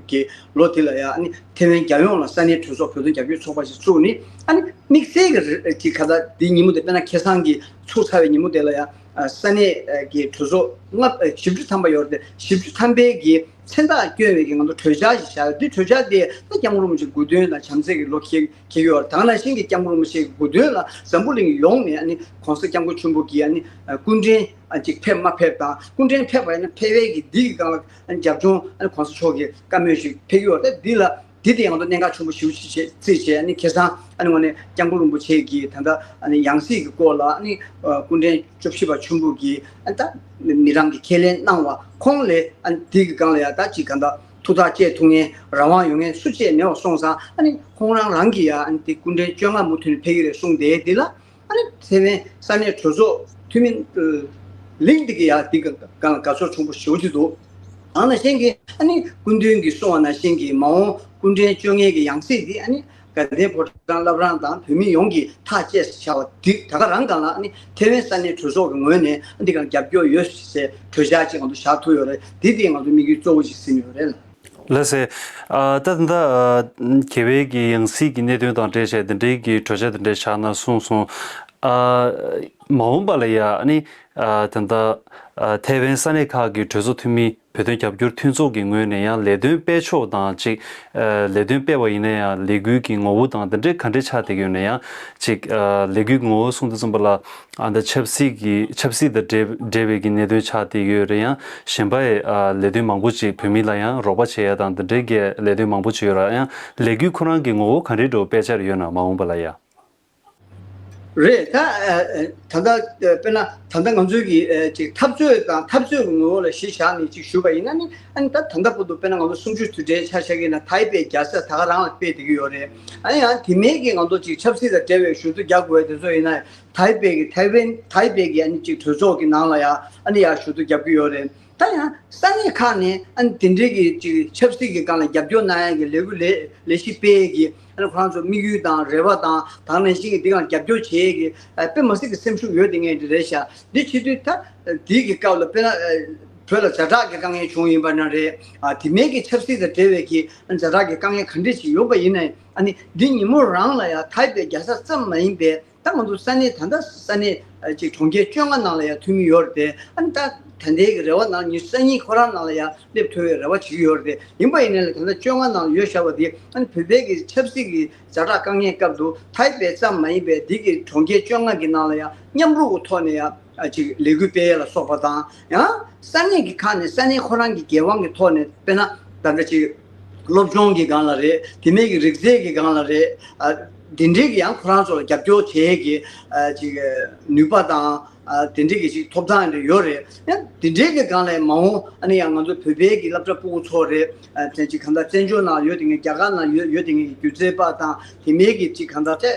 གི་ལོ་དེ་ལ་ཡང་ཨ་ནི་ཐེ་ཝན་རྒྱལ་ཡོངས་ལ་ས་གནས་གྲོས་ཚོགས་བོད་དོན་རྒྱབ་སྐྱོར་ཚོགས་པ་ཞིག་བཙུགས་ནས་ཨ་ནི་དམིགས་བསལ་གྱི་རེ་གི་ག་ད་འདི་ཉིན་མོ་དེ་དཔེར་ན་ཁ་སང་གི་ཚུགས་ཚར་བའི་ཉིན་མོ་དེ་ལ་ཡང་ཨ་ས་གནས་ཨ་གི་གྲོས་ཚོགས་ལྔ་ཨ་བཞི་བཅུ་ཐམ་པ་ཡོད་རེད་དེ། བཞི་བཅུ་ཐམ་པའི་གི་མཚན་རྟགས་བསྐྱོན་པའི་གི་ང་ཚོ་གྲོས་འཆར་ཞིག་བཞག་ཡོད། འདི་གྲོས་འཆར་དེ་ད་སྐྱབས་མགོན་རིན་པོ་ཆེའི་དགུང་སྟོན་དང་བྱམས་བརྩེ་གི་ལོ་འཁེལ་འཁེལ་གྱི་ཡོད་རེད། ད་ག་ནང་བཞིན་གྱི་སྐྱབས་མགོན་རིན་པོ་ཆེའི་དགུང་སྟོན་ལ་འཛམ་བུ་གླིང་ཡོངས་ནས་ཨ་ནི་གོང་ས་སྐྱབས་མགོན་ཆེན་པོ་གི་ཨ་ནི་སྐུ་མགྲོན་ཨ་ཅིག་ཕེབས་མ་ཕེབས་དང་། སྐུ་མགྲོན་ཕེབས་པ་ཡིན་ན་ཕེབས་པའི་གི་འདི་གི་སྒང་ལ་རྒྱབ་ལྗོངས་ཨ་ནི་གོང་ས་མཆོག་གི་བཀའ་མོལ་ཞིག་ཕེབས་ཀྱི་ཡོད་རེད། འདི་ལ་འདི་དེ་ཡང་ད་གནད་འགག་ཆེན་པོ་ཞེ་པོ་ཅིག་བྱས་བརྩིས་བྱས་ཨ་ནི་ཁ་སང་ཨ་ནི་དངོས་གནས་སྐྱབས་མགོན་རིན་པོ་ཆེ་གི་ད་ལྟ་ཨ་ནི་ཡང་སྲིད་ཀྱི་སྐོར་ལ་ཨ་ནི་སྐུ་མགྲོན་བཅུ་བཞི་པ་ཆེན་པོ་གི་ཨ་ནི་ད་མི་རང་གི་ཁས་ལེན་གནང་བ་ཁོང་ལས་ཨ་ནི་འདི་གི་སྒང་ལ་ཡང་ད་ཅིག་གང་ལྟར་ཐུགས་ཐག་བཅད་ཐུབ་མཁན་རང་དབང་ཡོད་མཁན་སུ་གཅིག་མེད་པ་སོང་ཙང་ཨ་ནི་ཁོང་རང་རང་གི་ཡང་ཨ་ནི་དེ་སྐུ་མགྲོན་བཅོ་ལྔ་མུ་མཐུད་ནས་ཕེབས་ཀྱི་རེད་གསུངས་ཏེ་འདི་ལ། ཨ་ནི་ཐེ་ཝན་ས་གནས་གྲོས་ཚོགས་འཐུས་མི་ལིང་འདི་གི་ཡ་འདི་ག་གང་དགའ་ཚོར་ཆེན་པོ་ཞེ་པོ་ཅིག་འདུག་ཨ་ནང་བཞིན་གྱི་ཨ་ནི་སྐུ་མདུན་གྱིས་གསུངས་པ་ནང་བཞིན་གྱི་མ་འོངས་སྐུ་མགྲོན་བཅོ་ལྔའི་གི་ཡང་སྲིད་འདི་ཨ་ནི་དགའ་ལྡན་ཕོ་བྲང་བླ་བྲང་དང་བོད་མི་ཡོངས་ཀྱིས་ཐག་བཅད་བཞག་པ་འདི་ད་ག་རང་སྒང་ལ་ཨ་ནི་ཐེ་ཝན་ས་གནས་གྲོས་ཚོགས་ཀྱི་ངོས་ནས་ཨ་འདི་གང་རྒྱབ་སྐྱོར་ཡོད་ཟེར་གྲོས་འཆར་ཅིག་ང་ཚོ་བཞག་ཐུབ་ཡོད་རེད། འདི་དེ་ང་ཚོ་དམིགས་ཡུལ་གཙོ་བོ་ཞིག་ཟིན་ཡོད་རེད་ལ། ལགས་སེ། ཨ་ད་ད་ལྟ་ཨ་རྒྱལ་བའི་གི་ཡང་སྲིད་ཀྱི་གནད་དོན་དང་འབྲེལ་བྱས་དེ་འདྲའི་གི་གྲོས་འཆར་དེ་འདྲའི་བཞག་ན་གསུངས་སོང་། ཨ་མ་འོངས་པ་ལ་ཡ་ཨ་ནི་ཨ་ད་ལྟ་ཨ་ཐེ་ཝན་ས་གནས་ཁག་གི་གྲོས་ཚོགས་འཐུས་མི་བོད་དོན་རྒྱབ་སྐྱོར་མཐུན་ཚོགས་ཀྱི་ངོས་ནས་ཡང་ལས་དོན་སྤེལ་ཕྱོགས་དང་གཅིག་ཨ་ལས་དོན་སྤེལ་བ་ཡིན་ན་ཡང་ལས་འགུལ་གྱི་ངོ་བོ་དང་དེ་འདྲའི་ག་འདྲའི་ཆགས་བསྡད་ཀྱི་ཡོད་ན་ཡང་གཅིག་ཨ་ལས་འགུལ་ངོ་བོ་གསུངས་དུས་ཙམ་པ་ལ། ཨ་ད་ཆབ་སྲིད་ཀྱི་ཆབ་སྲིད་དང་འབྲེལ་འབྲེལ་བའི་གི་གནད་དོན་ཆགས་བསྡད་ཡོད་རེད། ཡང་གཞན་པའི་ཨ་ལས་དོན་མང་པོ་ཅིག་བོད་མི་ལ་ཡང་རོགས་པ་བྱེད་ཡ་དང་དེ་འབྲེལ་གྱི་ལས་དོན་མང་པོ་ཅིག་ཡོད་ར། ཡང་ལས་འགུལ་ཁོ་རང་གི་ངོ་བོ་ག་འདྲའི་འགྲོ་སྤེལ་འཆར་ཡོད་ན་མ་འོངས་པ་ལ་ཡ། རེད། ད་ཨ་ཨ་ད་ལྟ་ཨ་དཔེར་ན་ད་ལྟ་ང་ཚོའི་གི་ཨ་ཅིག་འཐབ་རྩོད་དང་འཐབ་རྩོད་ཀྱི་ངོ་བོ་ལ་གཞི་བཞག་ནས་ཅིག་ཞུས་པ་ཡིན་ན་ནི་ཨ་ནི་ད་ད་ལྟ་བར་དུ་དཔེར་ན་ང་ཚོ་གསུམ་བཅུའི་དུས་དྲན་ཆ་བཞག་གི་ཡིན་ན་ཐའེ་པེ་རྒྱལ་ས་ད་ག་རང་ལ་སྤེལ་བསྡད་ཀྱི་ཡོད་རེད། ཨ་ནི་ཡང་དེ་མིན་གྱི་ང་ཚོ་ཅིག་ཆབ་སྲིད་དང་འབྲེལ་བའི་ཞུ་གཏུག་རྒྱག་དགོས་དེ་ཚོ་ཡིན་ན། ཐའེ་པེ་གི་ཐའེ་ཝན་ཐའེ་པེ་གི་ཨ་ནི་ཅིག་གྲོས་ཚོགས་ཀྱི་ནང་ལ་ཡང་ཨ་ནི་ཡར་ཞུ་གཏུག་རྒྱབ་ཀྱི་ཡོད་རེད། ད་ཡང་ས་གནས་ཁག་ནས་ཨ་ནི་དེ་འདྲའི་གི་ཅིག་ཆབ་སྲིད་ཀྱི་སྒང་ལ་རྒྱབ་སྐྱོར་གནང་ཡ་གི་ལས་འགུལ་ལས་ལས་གཞི་སྤེལ་ཡས་ཀྱི་ཨ་ནི་ཁོ་རང་ཚོ་དམིགས་ཡུལ་དང་རེ་བ་དང་དེ་ནང་བཞིན་གྱི་འདི་གང་རྒྱབ་སྐྱོར་བྱེད་ཡས་ཀྱི་ཨ་དཔེ་མི་སྲིད་ཀྱི་སེམས་ཤུགས་ཡོད་དེ་ངས་འདི་རེད་ཤག་འདི་བྱེད་དུས་ད་འདི་གི་སྐབས་ལ་དཔེར་ན་ཨ་བོད་ལ་ཛ་དྲག་གི་དཀའ་ངལ་བྱུང་ཡིན་པ་ན་རེད། ཨ་དེ་མིན་གྱི་ཆབ་སྲིད་དང་འབྲེལ་བའི་གི་ཨ་ཛ་དྲག་གི་དཀའ་ངལ་ག་འདྲས་ཅིག་ཡོང་པ་ཡིན་ནའི་ཨ་ནི་འདི་ཉིན་མོ་རང་ལ་ཡང་ཐའེ་པེ་རྒྱལ་ས་ཙམ་མ་ཡིན་པའི། ད་ང་ཚོ་ས་གནས་ད་ལྟ་ས་གནས་ཨ་ཅིག་གྲོང་ཁྱེར་བཅོ་ལྔ་ནང་ལ་ཡང་འཐུས་མི་ཡོད་རེད་དེ། ཨ་ནི་ད་ད་ལྟའི་གི་རེ་བ་ནང་ཉི་ཤུ་རྩ་གཉིས་ཁོ་རང་ནང་ལ་ཡང་སླེབས་ཐུབ་པའི་རེ་བ་བྱེད་ཀྱི་ཡོད་རེད་དེ། ཡིན་པ་ཡིན་ནའི་ལ་ད་ལྟ་བཅོ་ལྔ་ནང་ལ་ཡོད་བཞག་པ་དེ་ཨ་ནི་བོད་པའི་གི་ཆབ་སྲིད་ཀྱི་ཛ་དྲག་དཀའ་ངལ་སྐབས་དུ་ཐའེ་པེ་ཙམ་མ་ཡིན་པའི་འདི་གི་གྲོང་ཁྱེར་བཅོ་ལྔ་གི་ནང་ལ་ཡང་མཉམ་རུབ་ཀྱི་ཐོག་ནས་ཡང་ཨ་ཅིག་ལས་འགུལ་སྤེལ་ཡས་ལ་སོགས་པ་དང་། ཡང་ས་གནས་ཀྱི་ཁག་ནས་ས་གནས་ཁོ་རང་གི་འགན་དབང་གི་ཐོག་ནས་དཔེར་ན་ད་ལྟ་ཅིག་སློབ་སྦྱོང་གི་སྒང་ལ་རེད། དེ་མིན་གྱི་རིག་རྩལ་གྱི་སྒང་ལ་རེད། ཨ་དེ་འདྲའི་གི་ཡང་ཁོ་རང་ཚོ་ལ་རྒྱབ་སྐྱོར་བྱེད་ཡས་ཀྱི་ཨ་ཅིག་ནུས་པ་དང་ཨ་དེ་འདྲའི་གི་ཅིག་ཐོབ་ཐང་རེ་ཡོད་རེད། ཡང་དེ་འདྲའི་གི་སྒང་ལ་མ་འོངས་ཨ་ནི་ཡང་ང་ཚོ་བོད་པའི་གི་སློབ་གྲྭ་ཕྲུ་གུ་ཚོ་རེད། ཨ་དེ་ཅིག་གང་ལྟར་བཙན་བྱོལ་ནང་ཡོད་དེ་ངའི་རྒྱ་གར་ནང་ཡོད་ཡོད་དེ་ངའི་སྒྱུ་རྩལ་པ་དང་དེ་མིན་གྱི་ཅིག་གང་ལྟར་དེ་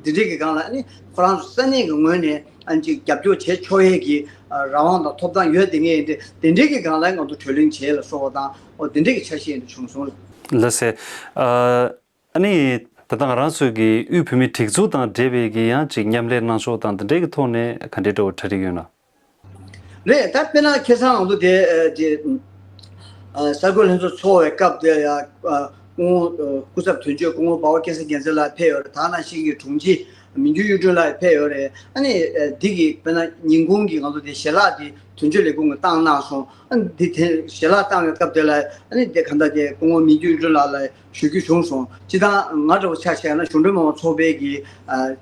འདྲའི་གི་སྒང་ལ་ཨ་ནི་ཁོ་རང་ཚོ་ས་གནས་ཀྱི་ངོས་ནས་ཨ་ཅིག་རྒྱབ་སྐྱོར་བྱེད་ཆོག་ཡས་ཀྱི་ཨ་རང་དབང་དང་ཐོབ་ཐང་ཡོད་དེ་ངས་དེ་དེ་འདྲའི་གི་སྒང་ལ་ང་ཚོ་གྲོས་གླེང་བྱས་ལ་སོགས་པ་དང་། འོ་དེ་འདྲའི་གི་འཆར་གཞི་ཡིན་དུ་བྱུང་སོང་། ལགས་སེ། ཨ་ཨ་ནི་ད་ལྟ་ང་རང་ཚོའི་གི་དབུས་བོད་མིའི་སྒྲིག་འཛུགས་དང་འབྲེལ་བའི་གི་ཡང་ཅིག་མཉམ་ལས་གནང་ཕྱོགས་དང་དེ་འདྲའི་གི་ཐོག་ནས་ག་འདྲའི་འདྲ་བོ་གྲ་སྒྲིག་ཡོད་ན། རེད། ད་དཔེར་ན་ཁ་སང་ང་ཚོ་དེ་ཨ་ཅེ་ཨ་གསར་འགོད་ལྷན་ཚོགས་ཚོགས་པའི་སྐབས་དེ་ཡ་ཨ་སྐུ་ངོ་ཨ་སྐུ་ཚབ་དོན་གཅོད་སྐུ་ངོ་འབའ་བ་སྐལ་བཟང་རྒྱལ་མཚན་ལགས་ཕེབས་ཡོད་རེད། ད་ནང་བཞིན་གྱི་དྲུང་ཆེ་ མི་འགྱུར་གཡུ་སྒྲོན་ལགས་ཕེབས་ཡོད་རེད། ཨ་ནི་འདི་གི་དཔེར་ན་ཉིན་གུང་གི་ང་ཚོ་དེ་ཞལ་ལག་དེ་དོན་གཅོད་ལས་ཁུངས་ཀྱིས་བཏང་གནང་སོང་། ཨ་ནི་འདི་དེ་ཞལ་ལག་བཏང་བའི་སྐབས་དེ་ལ་ཨ་ནི་དེ་ག་འདྲ་དེ་སྐུ་ངོ་མི་འགྱུར་གཡུ་སྒྲོན་ལགས་ལ་ཞུ་རྒྱུ་བྱུང་སོང་། སྤྱིར་བཏང་ང་འདྲ་བོ་ཆ་བཞག་ན་གཞུང་འབྲེལ་མ་འོངས་ཚོགས་པའི་གི་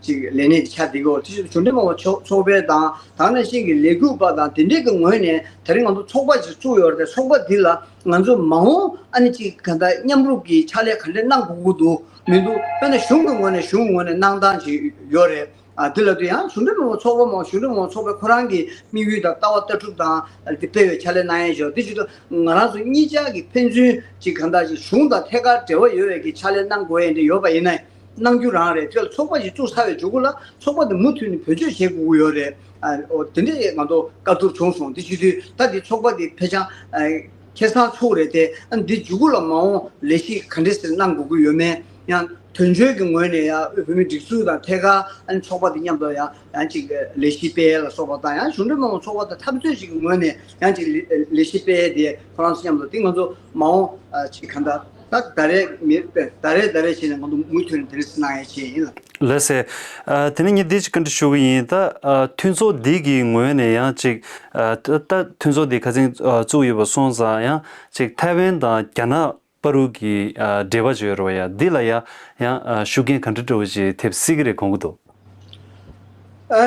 ཅིག་ལས་གནས་དེ་ཆགས་བསྡད་ཀྱི་ཡོད། དེ་བཞིན་གཞུང་འབྲེལ་མ་འོངས་ཚོགས་པའི་དང་དེ་ནང་བཞིན་གྱི་ལས་འགུལ་པ་དང་དེ་འདྲའི་གི་ངོས་ནས་དེ་རིང་ང་ཚོ་ཚོགས་པ་ཅིག་བཙུགས་ཡོད་རེད། ཚོགས་པ་འདི་ལ་ང་ཚོ་མ་འོངས་ཨ་ནི་ཅིག་ག་འདྲ་མཉམ་རུབ་ཀྱི་ཕྱག་ལས་ག་འདྲས་གནང་དགོས་ཀྱི་འདུག་མི་འདུག་དཔེར་ན་གཞུང་གི་ངོས་ནས་གཞུང་གི་ངོས་ནས་གནང་སྟངས་ཅིག་ཡོད་རེད། ཨ་འདི་ལ་དུ་ཡང་གཞུང་འབྲེལ་མ་འོངས་ཚོགས་པ་མ་གཞུང་འབྲེལ་མ་འོངས་ཚོགས་པའི་ཁོ་རང་གི་དམིགས་ཡུལ་དང་ལྟ་བ་ལྟ་གྲུབ་དང་དེ་སྤེལ་བའི་ཕྱག་ལས་གནང་ཡས་ཡོད། དེ་བཞིན་དུ་ང་རང་ཚོ་གཉིས་ཆ་གི་ཕན་ཚུན་ཅིག་ག་འདྲ་ཅིག་གཞུང་དང་ཐད་ཀར་འབྲེལ་བ་ཡོད་པའི་གི་ཕྱག་ལས་གནང་དགོས་ཡས་འདྲ་ཡོད་པ་ཡིན་ན། གནང་རྒྱུ་རང་རེད། དེ་ལ་ཚོགས་པ་ཞིག་བཙུགས་ཚར་བའི་མཇུག་གུ་ལ་ཚོགས་པ་དེ་མུ་མཐུད་ནས་བེད་སྤྱོད་བྱེད་དགོས་ཀྱི་ཡོད་རེད། ཨ་འོ་དེ་འདྲས་ང་ཚོ་བཀའ་བསྡུར་བྱུང་སོང་། དེ་བྱེད་དུས་ད་དེ་ཚོགས་པ་དེ་ཕལ་ཆེར་ཨ་ཁེ་བཟང་ཚུགས་རེད་དེ། ཨ་འདི་མཇུག་གུ་ལ་མ་འོངས་ལས་གཞི་ག་འདྲས་སེ་གནང་དགོས་ཀྱི་ཡོད་མེད། ཡང་དོན་གཅོད་ཀྱི་ངོས་ནས་ཡང་དབུས་བོད་མིའི་སྒྲིག་འཛུགས་དང་ཐད་ཀར་ཨ་ནི་ཚོགས་པ་དེ་མཉམ་དུ་ཡང་ཡང་ཅིག་ལས་གཞི་སྤེལ་ལ་སོགས་པ་དང་། ཡང་གཞུང་འབྲེལ་མ་འོངས་ཚོགས་པ་དང་འཐབ་རྩོད་ཅིག་གི་ངོས་ནས་ཡང་ཅིག་ལས་གཞི་སྤེལ་དེ་ཁོ་རང་ཚོ་མཉམ་དུ་དེ་ང་ཚོ་མ་འོངས་ཨ་ཅིག་ག་འདྲ་ད་ད་རེས་མི་ད་རེས་ད་རེས་བྱས་ནས་ང་ཚོ་མུ་མཐུད་ནས་དེ་རིང་གནང་ཡ་བྱས་ཡིན་ལ། ལགས་སེ། ཨ་དེ་ནས་ངས་འདི་ཅིག་བཀའ་འདྲི་ཞུ་གི་ཡིན། ད་ཨ་མཐུན་ཚོགས་འདི་གི་ངོས་ནས་ཡང་ཅིག་ཨ་ད་ད་མཐུན་ཚོགས་འདི་ཁ་སང་ཨ་བཙུགས་ཡོད་པ་སོང་ཙང་། ཡང་ཅིག་ཐའེ་ཝན་དང་རྒྱ་ནག་བར་དུ་གི་ཨ་འབྲེལ་བ་ཅིག་ཡོད་རེད་པ། ཡ་འདི་ལ་ཡ་ཡང་ཨ་ཤུགས་རྐྱེན་ག་འདྲ་འདྲ་བོ་ཅིག་ཐེབས་སྲིད་ཀྱི་རེད་དགོངས་ཀྱི་འདུག་ཨ་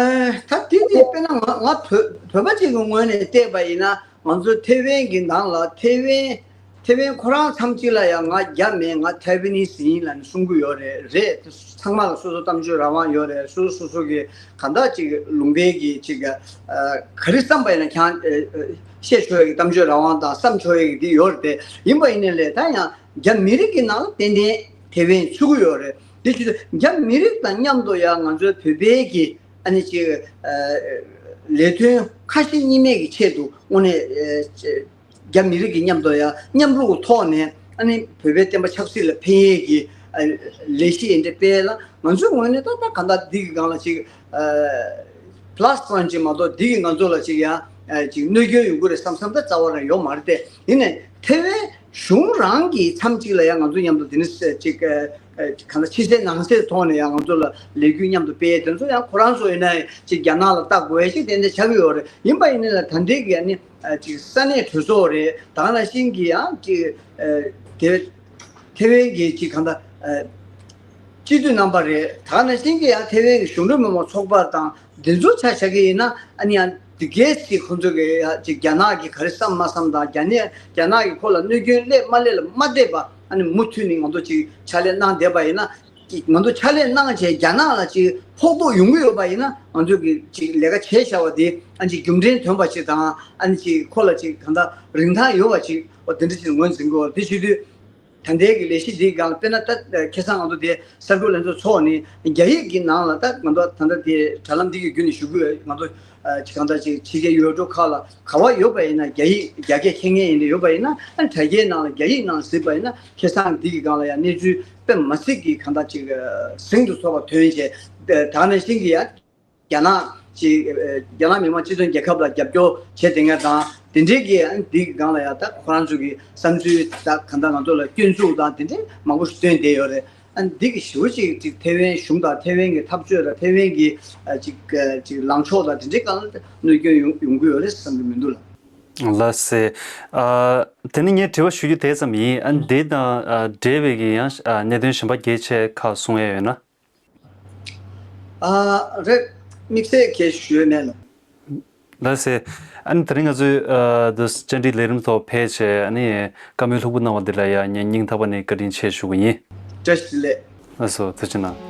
ད་དེ་དེ་དཔེར་ན་ང་ང་བོད་བོད་པ་ཅིག་གི་ངོས་ནས་བལྟས་པ་ཡིན་ན། ང་ཚོ་ཐའེ་ཝན་གྱི་ནང་ལ་ཐའེ་ཝན་ཐའེ་ཝན་ཁོ་རང་མཚམས་གཅིག་ལ་ཡང་ང་རྒྱ་མེད། ང་ཐའེ་ཝན་ནིས་ཡིན་ལབ་ནས་གསུང་གི་ཡོད་རེད། རེད། ཚང་མ་ལ་སོ་སོ་གཏམ་བརྗོད་རང་དབང་ཡོད་རེད། སོ་སོ་སོ་སོ་གི་གང་ལྟར་ཅིག་ལུང་པའི་གི་ཅིག་ཨ་ག་རེ་བསམ་པ་ཡིན་ན་ཁྱང་ཨ་ཨ་བཤད་ཆོག་ཡ་གི་གཏམ་བརྗོད་རང་དབང་དང་བསམ་ཆོག་ཡ་གི་འདི་ཡོད་རེད་དེ། ཡིན་པ་ཡིན་ནའི་ལས་ད་ཡང་རྒྱ་མི་རིགས་ཀྱི་ནང་ལ་ཏན་ཏན་ཐའེ་ཝན་ཚུད་ཀྱི་ཡོད་རེད། དེ་བྱས་ཙང་རྒྱ་མི་རིགས་དང་མཉམ་དུ་ཡང་ང་ཚོའི་བོད་པའི་གི་ཨ་ནི་ཅིག་ཨ་ལས་དོན་ཁ་ཞེ་གཉིས་མེད་ཀྱི་ཆེད་དུ་དངོས་གནས་ཨ་རྒྱ་མི་རིགས་ཀྱི་མཉམ་དུ་ཡང་མཉམ་རུབ་ཀྱི་ཐོག་ནས་ཨ་ནི་བོད་པའི་བསྟན་པ་ཆབ་སྲིད་ལ་ཕན་ཡས་ཀྱི་ཨ་ལས་གཞི་ཡིན་འདྲ་སྤེལ་ལ། ང་ཚོའི་ངོས་ནས་ད་ལྟ་གང་ལྟར་འདི་གི་སྒང་ལ་ཅིག་ཨ་པ་ལ་སི་པོའིན་ཊི་ཅིག་མ་གཏོགས་འདི་གི་ང་ཚོ་ལ་ཅིག་ཡང་ཨ་ཅིག་གནོད་སྐྱོན་ཡོང་གི་རེད་བསམ་བསམ་ད་རྩ་བ་རང་ཡོད་མ་རེད་དེ། ཡིན་ནའི་ཐའེ་ཝན་གཞུང་རང་གི་མཚམས་གཅིག་ལ་ཡང་ང་ཚོ་མཉམ་དུ་དེ་ནི་ཅིག་ཨ་ཨ་གང་ལྟར་ཕྱི་གསལ་ནང་གསལ་ཐོག་ནས་ཡང་ང་ཚོ་ལ་ལས་འགུལ་མཉམ་དུ་སྤེལ་ཡས་དེ་ཚོ་ཡང་ཁོ་རང་ཚོ་ཡིན་ན་ཅིག་རྒྱ་ནག་ལ་ལྟ་དགོས་ཡས་ཅིག་ཏན་ཏན་ཆགས་ཀྱི་ཡོད་རེད། ཡིན་པ་ཡིན་ནའི་ལ་ད་ལྟའི་གི་ཨ་ནི་ཨ་ཅིག་ས་གནས་གྲོས་ཚོགས་རེད། ད་ག་ནང་བཞིན་གྱི་ཡང་ཅིག་ཨ་དེ་ཐའེ་ཝན་གྱི་ཅིག་གང་ལྟར་ཨ་སྤྱི་འཐུས་རྣམ་པ་རེད། ད་ག་ནང་བཞིན་གྱི་ཡང་ཐའེ་ཝན་གྱི་གཞུང་འབྲེལ་མི་མང་ཚོགས་པ་དང་འདི་ཚོ་ཆ་བཞག་གི་ཡིན་ན། ཨ་ནི་ཡང་འདི་གའི་ཅིག་ཁོང་ཚོ་གི་ཡ་ཅིག་རྒྱ་ནག་གི་ག་རེ་བསམ་མ་བསམ་དང་། རྒྱ་ནག་རྒྱ་ནག་གི་ཁོ་ལ་གནོད་སྐྱོན་སླེབས་མ་སླེབས་ལ་མ་བལྟས་པ། ཨ་ནི་མུ་མཐུད་ནས་ང་ཚོ་ཅིག་ཕྱག་ལས་གནང་བསྡད་པ་ཡིན་ན། ང་ཚོ་ཕྱག་ལས་གནང་བྱས་རྒྱ་ནག་ལ་ཅིག་ཕོག་ཐུག་ཡོང་གི་ཡོད་པ་ཡིན་ན། ང་ཚོ་གི་ཅིག་ལས་ཀ་བྱས་བཞག་པ་དེ་ཨ་ནི་ཅིག་རྒྱུ་འབྲས་ཐོན་པ་ཅིག་དང་། ཨ་ནི་ཅིག་ཁོ་ལ་ཅིག་གང་ལྟར་རིན་ཐང་ཡོད་པ་ཅིག་འོ་དེ་འདྲ་ཅིག་ངོས་འཛིན་དགོས། དེ་བྱེད་དུས་ད་ལྟའི་གི་ལས་གཞི་འདིའི་སྒང་ལ་དཔེར་ན་ད་ཁ་སང་ང་ཚོ་དེ་གསར་འགོད་ལྷན་ཚོགས་ཚོགས་ནས་རྒྱ་ཡིག་གི་ནང་ལ་ད་ང་ཚོ་ད་ལྟ་དེ་དྲ་ལམ་འདི་གི་བརྒྱུད་ནས་ཞུ་གི་ཡོད། ང་ཚོ་ཨ་ཅིག་གང་ལྟར་ཅིག་ཕྱི་རྒྱལ་ཡུལ་གྲུ་ཁག་ལ་ག་པར་ཡོད་པ་ཡིན་ན། རྒྱ་ཡིག་རྒྱ་སྐད་མཁྱེན་མཁན་ཡིན་ན་ཡོད་པ་ཡིན་ན། ཨ་དྲ་རྒྱའི་ནང་ལ་རྒྱ་ཡིག་ནང་གཟིགས་པ་ཡིན་ན། ཁ་སང་འདི་གི་སྒང་ལ་ཡང་གནས་ཚུལ་དཔེ་མ་སྲིད་ཀྱི་གང་ལྟར་ཅིག་ཟིང་དུ་ཚོར་བ་ཐོན་བྱས། ད་ག་ནང་བཞིན་གྱི་ཡང་རྒྱ་ནག་ཅིག་ཨ་རྒྱ་ནག་མི་དམངས་སྤྱི་མཐུན་རྒྱལ་ཁབ་ལ་རྒྱབ་སྐྱོར་བྱེད་བསྡད་མཁན་དང་། དེ་འདྲའི་གི་ཨ་འདི་གི་སྒང་ལ་ཡང་ད་ཁོ་རང་ཚོ་གི་བསམ་ཚུལ་ད་གང་ལྟར་ང་ཚོ་ལ་སྐྱོན་འཛུགས་དང་དེ་འདྲའི་མང་པོ་ཞིག་བཏོན་བསྡད་ཡོད་རེད། ཨ་འདི་གི་ཞེ་པོ་ཅིག་ཅིག་ཐའེ་ཝན་གཞུང་དང་ཐའེ་ཝན་གྱི་འཐབ་རྩོད་དང་ཐའེ་ཝན་གྱི་ཨ་ཅིག་ཨ་ཅིག་ལངས་ཕྱོགས་དང་དེ་འདྲའི་སྒང་ལ་གནོད་སྐྱོན་ཡོང་ཡོང་གི་ཡོད་རེད་བསམ་གྱི་མི་འདུག་ལགས། ལགས་སེ། ཨ་དེ་ནི་ངས་དྲི་བ་ཞུ་རྒྱུ་དེ་ཙམ་ཡིན། ཨ་འདི་དང་ཨ་འབྲེལ་བའི་གི་ཡང་ཨ་གནད་དོན་གཞན་པ་རྒྱས་ཆེ་ཁག་གསུང་ཡས་ཡོད་ན། ཨ་རེད། དམིགས་བསལ་གྱི་ཞུ་ཡས་མེད་ལ། ལགས་སེ། ཨ་ནི་དེ་རིང་ང་ཚོའི་ཨ་འདི་བཅར་འདྲི་ལས་རིམ་ཐོག་ཕེབས་བྱས། ཨ་ནི་བཀའ་མོལ་ལྷུག་པོ་གནང་བ་འདི་ལ་ཡང་ངས་སྙིང་ཐག་པ་ནས་བཀའ་དྲིན་ཆེ་ཞུ་གི་ཡིན། བཀྲ་ཤིས་བདེ་ལེགས། ལགས་སོ། ཐུགས་རྗེ་གནང་།